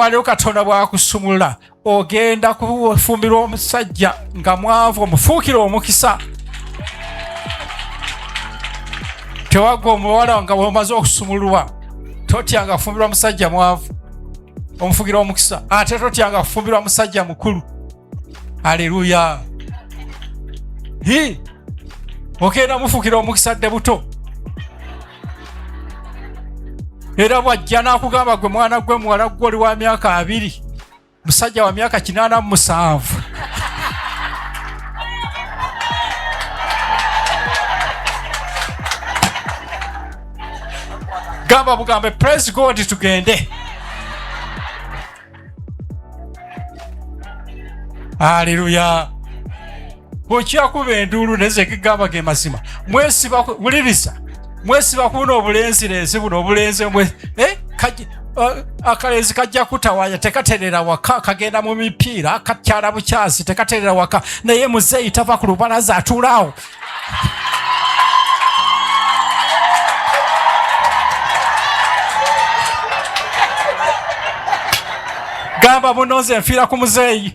Olwaleero Katonda bw'akusumulula, ogenda kufumbirwa omusajja nga mwavu, omufuukira omukisa. Tewagwa omuwala nga bwomaze okusumululwa, totyanga kufumbirwa musajja mwavu, omufuukira omukisa. Ate totyanga kufumbirwa musajja mukulu. Aleluya! Hi, ogenda mufukira omukisa dde buto. Era bwajja n'akugamba, gwe mwana gwe muwala gwe oli wa myaka 20, musajja wa myaka 87, gamba bugambe, "Praise God, tugende." Aleluya! Okyakuba enduulu nezekigamba ge mazima. Mwesiba, wuliriza, mwesiba kuno obulenzirenzi buno obulenzi eh, akalenzi kajja kutawanya, tekaterera waka, kagenda mu mipiira, kakyala bukyazi, tekaterera waka. Naye muzeeyi tava ku lubalaza, atuulaawo. Gamba muno, nze nfiira ku muzeeyi.